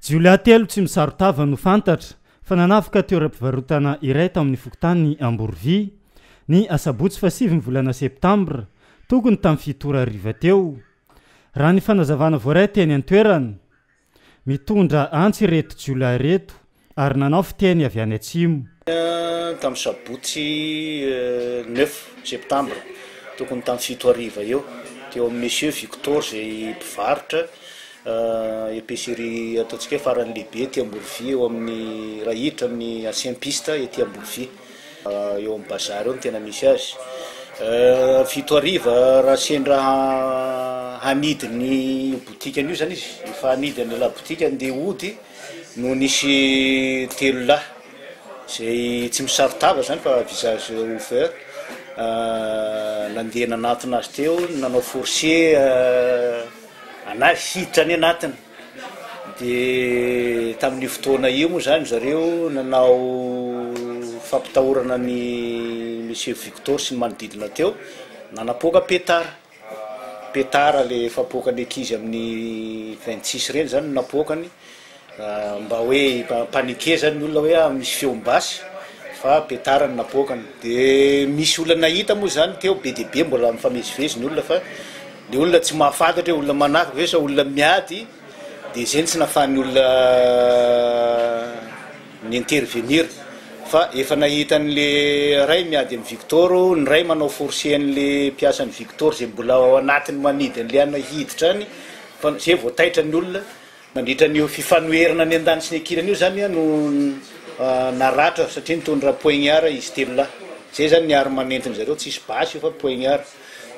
Jiolahy telo tsy misaron-tava no fantatra fa nanafika toeram-pivarotana iray tao amin'ny fokontany Amborovy, ny asabotsy fahasivy ny volana septambra, tokony tamin'ny fito ora hariva teo. Raha ny fanazavana voaray teny an-toerana, mitondra antsy ireto jiolahy ireto ary nanao fiteny avy any atsimo. Tamin'ny sabotsy neuf septembre tokony tamin'ny fito hariva eo, teo amin'ny Monsieur Victor izay mpivarotra épicerie ataontsika hoe farany lehibe ety Amborovy eo amin'ny raha hiditra amin'ny ancien piste ety Amborovy eo amin'ny bazary eo no tena misy azy. Fito hariva raha sendra hanidy ny botikany io zany izy, efa hanidy an'ilay labotika andeha hody no nisy telo lahy izay tsy misaron-tava zany fa visage ouvert nandeha nanatona azy teo nanao forcé anazy hiditra any anatiny de tamin'io fotoana io moa zany zareo nanao fampitahorana an'i monsieur Victor sy ny manodidina teo nanapoaka petard. Petard le fapoakan'ny ankizy amin'ny 26 ireny zany no napoakany mba hoe paniquer zany ny olona hoe ah misy feom-basy fa petard no napoakany. De misy olona nahita moa zany teo be dia be mbola mifamezivezy ny olona fa le olona tsy mahafantatra hoe olona manafika ve sa olona miady de zay no tsy nahafahan'ny olona Ni-intervenir fa efa nahita an'le ray miady amin'i Victor, ny ray manao forcer an'le mpiasan'i Victor zay mbola ao anatiny manidy an'le anona hiditra any fa zay vao taitra ny olona, nandritra an'io fifanoherana ny andaniny sy ny ankilany io zany no naratra satria nitondra poignard izy telo lahy, zay zany ny arme nentin-dry zareo, tsisy basy io fa poignard.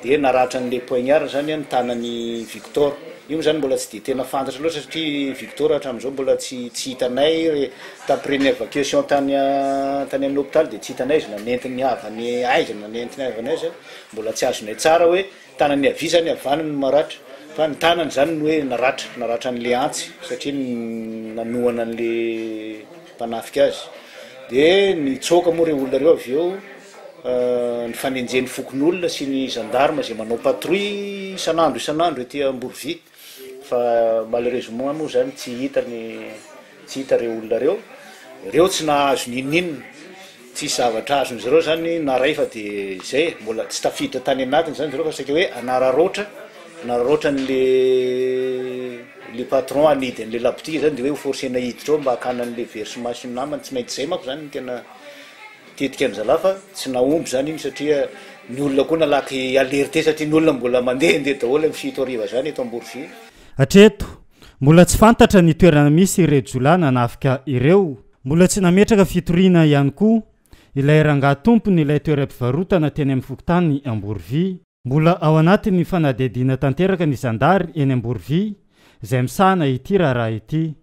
Dia naratra an'ilay poignard zany ny tanan'i Victor. Io moa zany mbola tsy dia tena fantatra loatra satria Victor hatramin'izao mbola tsy tsy hitanay, d'après ny évacuation tany tany amin'ny hôpital dia tsy hitanay izy na nentin'ny havany aiza na nentin'ny havany aiza, mbola tsy azonay tsara hoe tanany havia zany havanana no maratra fa ny tanany zany no hoe naratra, naratra an'ilay antsy satria nanohana an'ilay mpanafika azy. Dia nitsoaka moa ireo olona ireo avy eo. Ny fanenjehan'ny fokonolona sy ny gendarme izay manao patrouille isan'andro isan'andro ety Amborovy fa malheureusement moa zany tsy hita ny tsy hita ireo olona ireo, ireo tsy nahazo n'inon'inona, tsisy zavatra azon'izy ireo zany naray fa de zay e, mbola tsy tafiditra tany anatiny zany zareo fa saika hoe hanararaotra hanararaotra an'le le patron hanidy an'le labotika zany de hoe ho forcer-na hiditra ao mba hakana an'le versement sy ny namany, tsy maintsy zay manko zany no tena Tetika an zalahy fa tsy nahomby zany iny satria ny olona koa nalaky alerte satria ny olona mbola mandehandeha daholo amin'ny 7 hariva zany eto Amborovy. Hatreto, mbola tsy fantatra ny toerana misy ireo jiolahy nanafika ireo. Mbola tsy nametraka fitoriana ihany koa ilay rangahy tompon'ilay toeram-pivarotana teny amin'ny fokontany Amborovy. Mbola ao anatin'ny fanadihadiana tanteraka ny zandary eny Amborovy izay misahana ity raharaha ity.